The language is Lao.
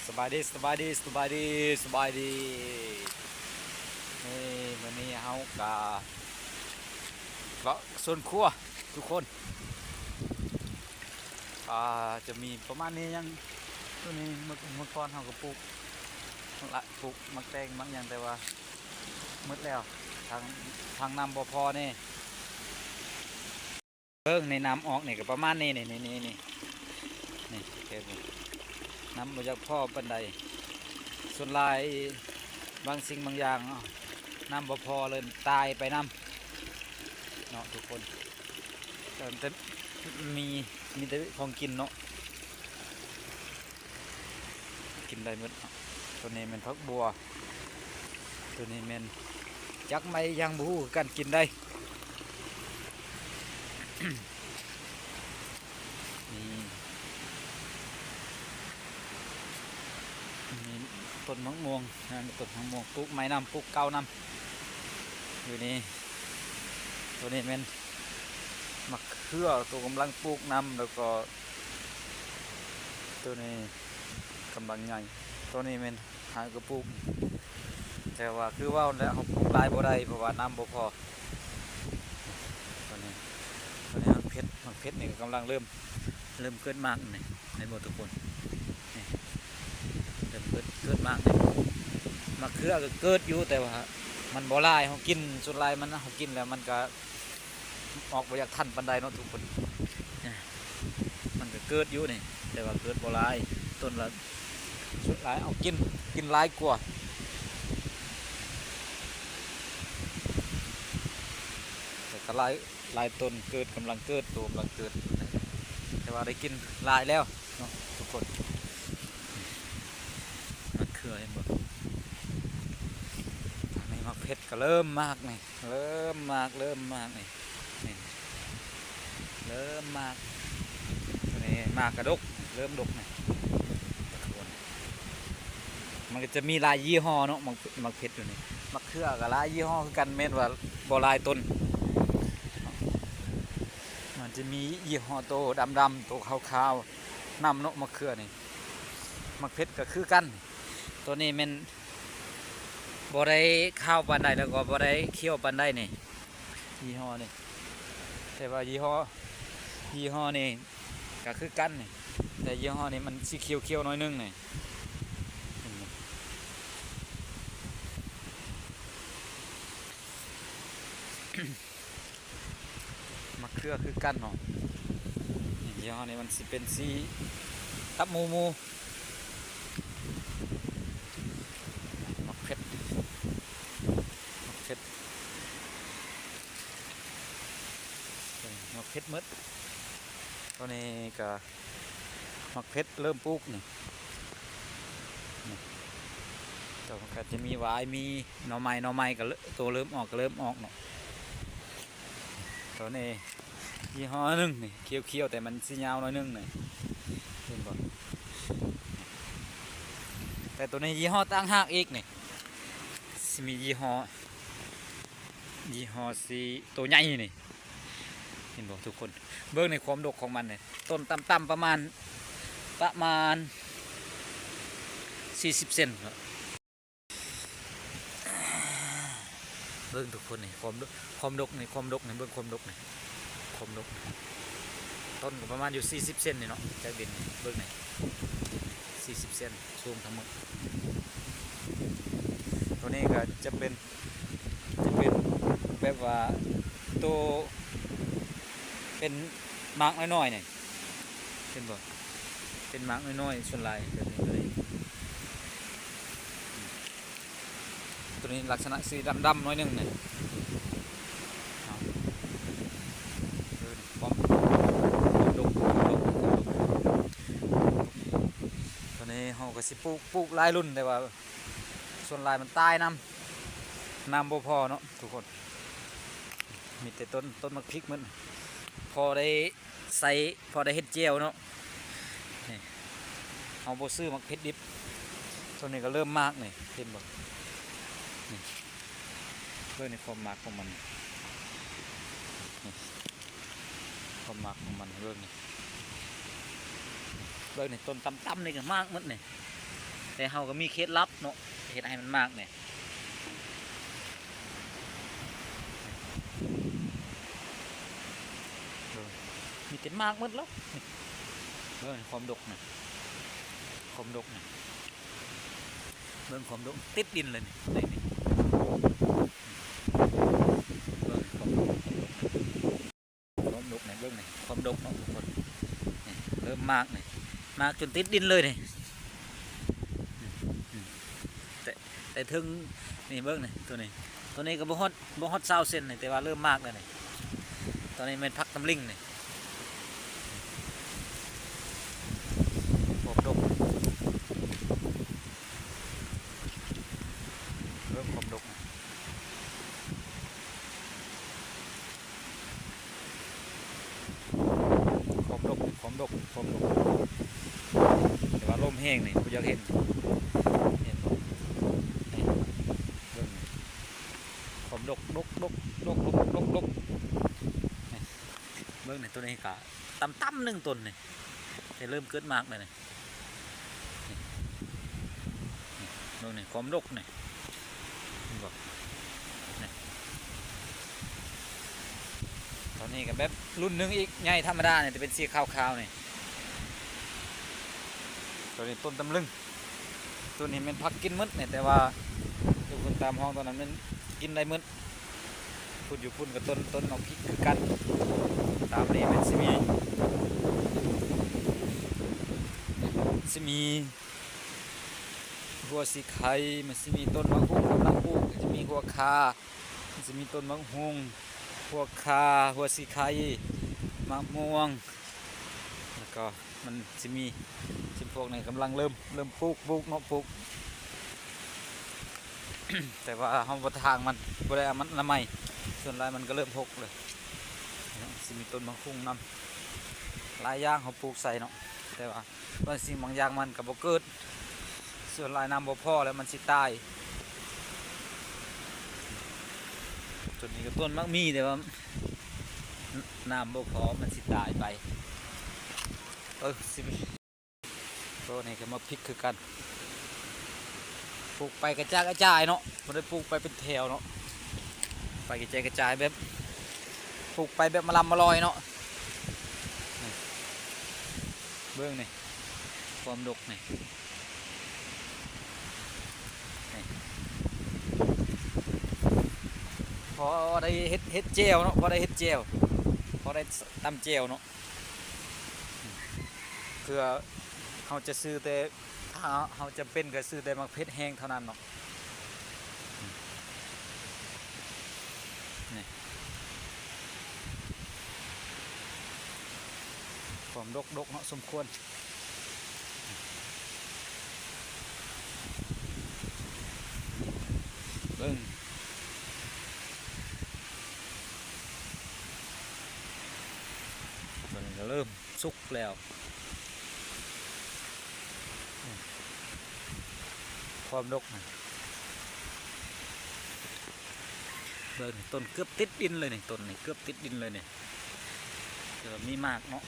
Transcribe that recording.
ສະບາຍດີ ສະບາຍດີ ສະບາຍດີ ສະບາຍດີ. ນີ້ ມື້ນີ້ເຮົາກະເລາະສວນຄົວທຸກຄົນ ອ່າ ຈະມີປະມານນີ້. ຫຍັງ ໂຕນີ້ ເມື່ອ ເມື່ອກ່ອນເຮົາກະປູກ ລະ ປູກໝາກແຕງໝາກຫຍັງ ແຕ່ວ່າໝົດແລ້ວ ທາງ ທາງນ້ຳບໍ່ພໍແນ່. ເບິ່ງ ໃນນ້ຳອອກນີ້ກະປະມານນີ້ ນີ້ ນີ້ ນີ້ ນີ້ ນີ້ ເຫັນບໍ່? ນ້ຳບໍ່ຢາກພໍປານໃດ. ສ່ວນຫຼາຍບາງສິ່ງບາງຢ່າງ ນ້ຳບໍ່ພໍເລີຍ ຕາຍໄປນຳເນາະທຸກຄົນ. ແຕ່ ແຕ່ມີ ມີແຕ່ຂອງກິນເນາະ. ກິນໄດ້ໝົດ. ໂຕນີ້ແມ່ນຜັກບົ່ວ ໂຕນີ້ແມ່ນຈັກໄມ້ຫຍັງບໍ່ຮູ້ຄືກັນ ກິນໄດ້. ນີ້ ນີ້ຕົ້ນໝາກມ່ວງ ນີ້ຕົ້ນໝາກມ່ວງ ປູກໃໝ່ນຳ ປູກເກົ່ານຳ ຢູ່ນີ້. ໂຕນີ້ແມ່ນໝາກເຂືອ ໂຕກຳລັງປູກນຳ ແລ້ວກໍ ໂຕນີ້ກຳລັງໃຫຍ່. ໂຕນີ້ແມ່ນຫາກະປູກ ແຕ່ວ່າຄືເວົ້າແຫຼະ ເຮົາປູກຫຼາຍບໍ່ໄດ້ ເພາະວ່ານ້ຳບໍ່ພໍ. ໂຕນີ້ ໂຕນີ້ໝາກເຜັດ ໝາກເຜັດນີ້ກຳລັງເລີ່ມ ເລີ່ມເກີດໝາກນີ້ ເຫັນບໍ່ທຸກຄົນ? ນີ້ ເລີ່ມເກີດ ເກີດໝາກນີ້. ໝາກເຂືອກະເກີດຢູ່ ແຕ່ວ່າມັນບໍ່ຫຼາຍ ເຮົາກິນ ສ່ວນຫຼາຍມັນ ເຮົາກິນແລ້ວມັນກະ ອອກບໍ່ຢາກທັນປານໃດເນາະທຸກຄົນ. ມັນກະເກີດຢູ່ນີ້ ແຕ່ວ່າເກີດບໍ່ຫຼາຍ ຕົ້ນລະ ສ່ວນຫຼາຍເອົາກິນ ກິນຫຼາຍກວ່າ. ແຕ່ກະຫຼາຍ ຫຼາຍຕົ້ນເກີດ ກຳລັງເກີດ ໂຕກຳລັງເກີດ ແຕ່ວ່າໄດ້ກິນຫຼາຍແລ້ວເນາະທຸກຄົນ. ໝາກເຂືອເຫັນບໍ່? ອັນນີ້ໝາກເຜັດກະເລີ່ມໝາກນີ້ ເລີ່ມໝາກ ເລີ່ມໝາກນີ້ ນີ້ ເລີ່ມໝາກ. ນີ້ໝາກກະດົກ ເລີ່ມດົກນີ້. ມັນກະຈະມີຫຼາຍຍີ່ຫໍ້ເນາະ ໝາກ ໝາກເຜັດຢູ່ນີ້. ໝາກເຂືອກະຫຼາຍຍີ່ຫໍ້ຄືກັນ ແມ່ນວ່າບໍ່ຫຼາຍຕົ້ນ. ມັນຈະມີຍີ່ຫໍ້ໂຕດຳໆ ໂຕຂາວໆ ນຳເນາະ ໝາກເຂືອນີ້. ໝາກເຜັດກະຄືກັນ ໂຕນີ້ແມ່ນບໍ່ໄດ້ຂາວປານໃດ ແລ້ວກໍບໍ່ໄດ້ຂຽວປານໃດນີ້ ຍີ່ຫໍ້ນີ້. ແຕ່ວ່າຍີ່ຫໍ້ ຍີ່ຫໍ້ນີ້ກະຄືກັນນີ້ ແຕ່ຍີ່ຫໍ້ນີ້ມັນຊິຂຽວໆ ໜ້ອຍໜຶ່ງນີ້. ໝາກເຂືອຄືກັນເນາະ ຍີ່ຫໍ້ນີ້ມັນຊິເປັນສີຕັບໝູ ໝູ ໝາກເຜັດ ໝາກເຜັດ ໝາກເຜັດໝົດ. ໂຕນີ້ກະ ໝາກເຜັດເລີ່ມປູກນີ້ ນີ້ ໂຕມັນກະຈະມີຫວາຍ ມີໜໍ່ໄມ້ ໜໍ່ໄມ້ກະເລີ່ມ ໂຕເລີ່ມອອກ ກະເລີ່ມອອກເນາະ. ໂຕນີ້ຍີ່ຫໍ້ໜຶ່ງນີ້ ຂຽວໆ ແຕ່ມັນຊິຍາວໜ້ອຍໜຶ່ງນີ້ ເຫັນບໍ່? ແຕ່ໂຕນີ້ຍີ່ຫໍ້ຕ່າງຫາກອີກນີ້ ຊິມີຍີ່ຫໍ້ ຍີ່ຫໍ້ສີໂຕໃຫຍ່ນີ້ ເຫັນບໍ່ທຸກຄົນ? ເບິ່ງໃນຄວາມດົກຂອງມັນນີ້ ຕົ້ນຕ່ຳໆ ປະມານ ປະມານສີ່ສິບເຊັນເນາະ. ເບິ່ງທຸກຄົນນີ້ ຄວາມດົກ ຄວາມດົກນີ້ ຄວາມດົກນີ້ ເບິ່ງຄວາມດົກນີ້ ຄວາມດົກ ຕົ້ນກະປະມານຢູ່ສີ່ສິບເຊັນນີ້ເນາະ ຈາກດິນນີ້ ເບິ່ງນີ້ ສີ່ສິບເຊັນ ສູງທັງໝົດ. ໂຕນີ້ກະຈະເປັນ ຈະເປັນແບບວ່າໂຕເປັນໝາກນ້ອຍໆ ນີ້ ເຫັນບໍ່? ເປັນໝາກນ້ອຍໆ ສ່ວນຫຼາຍແບບນີ້ເລີຍ. ໂຕນີ້ລັກສະນະສີດຳໆ ໜ້ອຍໜຶ່ງນີ້ ຄວາມ ຄວາມດົກ ຄວາມດົກ ຄວາມດົກ. ໂຕນີ້ເຮົາກະຊິປູກ ປູກຫຼາຍລຸ້ນ ແຕ່ວ່າ ສ່ວນຫຼາຍມັນຕາຍນຳ ນ້ຳບໍ່ພໍເນາະທຸກຄົນ. ມີແຕ່ຕົ້ນ ຕົ້ນໝາກພິກມັນ ພໍໄດ້ໃສ່ ພໍໄດ້ເຮັດແຈ່ວເນາະ. ນີ້ ເຮົາບໍ່ຊື້ໝາກເຜັດດິບ. ໂຕນີ້ກະເລີ່ມໝາກນີ້ ເຫັນບໍ່? ນີ້ ເບິ່ງນີ້ຄວາມໝາກຂອງມັນ ນີ້ ຄວາມໝາກຂອງມັນ ເບິ່ງນີ້ ເບິ່ງນີ້ ຕົ້ນຕ່ຳໆ ນີ້ກະໝາກໝົດນີ້. ແຕ່ເຮົາກໍມີເຄລັດລັບເນາະ ເຮັດໃຫ້ມັນໝາກນີ້ ເບິ່ງ ມີແຕ່ໝາກໝົດແລ້ວ ນີ້ ເບິ່ງຄວາມດົກນະ ຄວາມດົກນະ ເບິ່ງຄວາມດົກ ຕິດດິນເລີຍນີ້ ນີ້ ນີ້ ເບິ່ງຄວາມດົກ ຄວາມດົກ ຄວາມດົກນະ ເບິ່ງນີ້ ຄວາມດົກເນາະທຸກຄົນ ນີ້ ເລີ່ມໝາກນີ້ ໝາກຈົນຕິດດິນເລີຍນີ້ ແຕ່ ແຕ່ເທິງນີ້ເບິ່ງນີ້ ໂຕນີ້ ໂຕນີ້ກໍບໍ່ຮອດ ບໍ່ຮອດຊາວເຊັນນີ້ ແຕ່ວ່າເລີ່ມໝາກແລ້ວນີ້ ໂຕນີ້ແມ່ນຜັກຕຳລິງນີ້ ຄວາມດົກ ເບິ່ງຄວາມດົກ ຄວາມດົກ ຄວາມດົກ ຄວາມດົກ ແຕ່ວ່າລົມແຮງນີ້ ບໍ່ຢາກເຫັນ ເຫັນບໍ່ ນີ້ ເບິ່ງນີ້ ຄວາມດົກ ດົກ ດົກ ດົກ ດົກ ດົກ ດົກ ນີ້ ເບິ່ງນີ້ ໂຕນີ້ກະຕ່ຳໆ ໜຶ່ງຕົ້ນນີ້ ແຕ່ເລີ່ມເກີດໝາກແລ້ວນີ້ ນີ້ ເບິ່ງນີ້ ຄວາມດົກນີ້ ເຫັນບໍ່ ນີ້ ໂຕນີ້ກໍແບບລຸ້ນໜຶ່ງອີກ ໃຫຍ່ທຳມະດານີ້ ແຕ່ເປັນສີຂາວໆ ນີ້ ໂຕນີ້ຕົ້ນຕຳລຶງ ໂຕນີ້ແມ່ນຜັກກິນໝົດນີ້ ແຕ່ວ່າຢູ່ພຸ້ນຕາມຮ່ອງ ໂຕນັ້ນແມ່ນກິນໄດ້ໝົດ ພຸ້ນ ຢູ່ພຸ້ນກໍຕົ້ນ ຕົ້ນໝາກພິກຄືກັນ ຕາມນີ້ມັນຊິມີ ຊິມີຫົວສີໄຄ ມັນຊິມີຕົ້ນໝາກຫຸ່ງກຳລັງປູກ ຊິມີຫົວຂ່າ ມັນຊິມີຕົ້ນໝາກຫຸ່ງ ຫົວຂ່າ ຫົວສີໄຄ ໝາກມ່ວງ ແລ້ວກໍມັນຊິມີ ຊິພວກນີ້ກຳລັງເລີ່ມ ເລີ່ມປູກ ປູກເນາະ ປູກ ແຕ່ວ່າເຮົາບໍ່ຖາງມັນ ບໍ່ໄດ້ເອົາມັນອະນາໄມ ສ່ວນຫຼາຍມັນກໍເລີ່ມຫົກເລີຍ ຊິມີຕົ້ນໝາກຫຸ່ງນຳ ຫຼາຍຢ່າງເຮົາປູກໃສ່ເນາະ ແຕ່ວ່າບາງສິ່ງບາງຢ່າງມັນກໍບໍ່ເກີດ ສ່ວນຫຼາຍນ້ຳບໍ່ພໍແລ້ວມັນຊິຕາຍ ໂຕນີ້ກໍຕົ້ນໝາກມີ ແຕ່ວ່ານ້ຳບໍ່ພໍມັນຊິຕາຍໄປ ເອີ ຊິມີ ໂຕນີ້ກໍໝາກພິກຄືກັນ ປູກໄປກະຈາຍກະຈາຍເນາະ ບໍ່ໄດ້ປູກໄປເປັນແຖວເນາະ ໄປກະຈາຍກະຈາຍ ແບບ ປູກໄປແບບມາລຳມາລອຍເນາະ ນີ້ ເບິ່ງນີ້ ຄວາມດົກນີ້ ນີ້ ພໍໄດ້ເຮັດ ເຮັດແຈ່ວເນາະ ພໍໄດ້ເຮັດແຈ່ວ ພໍໄດ້ຕຳແຈ່ວເນາະ ເພື່ອເຮົາຈະຊື້ແຕ່ ຖ້າເຮົາຈຳເປັນກໍຊື້ແຕ່ໝາກເຜັດແຫ້ງເທົ່ານັ້ນເນາະ ນີ້ ຄວາມດົກໆ ເນາະ ສົມຄວນ ເບິ່ງ ຕົວນີ້ກໍເລີ່ມສຸກແລ້ວ ຄວາມດົກນະ ເບິ່ງ ຕົ້ນເກືອບຕິດດິນເລີຍນີ້ ຕົ້ນນີ້ເກືອບຕິດດິນເລີຍນີ້ ແຕ່ວ່າມີໝາກເນາະ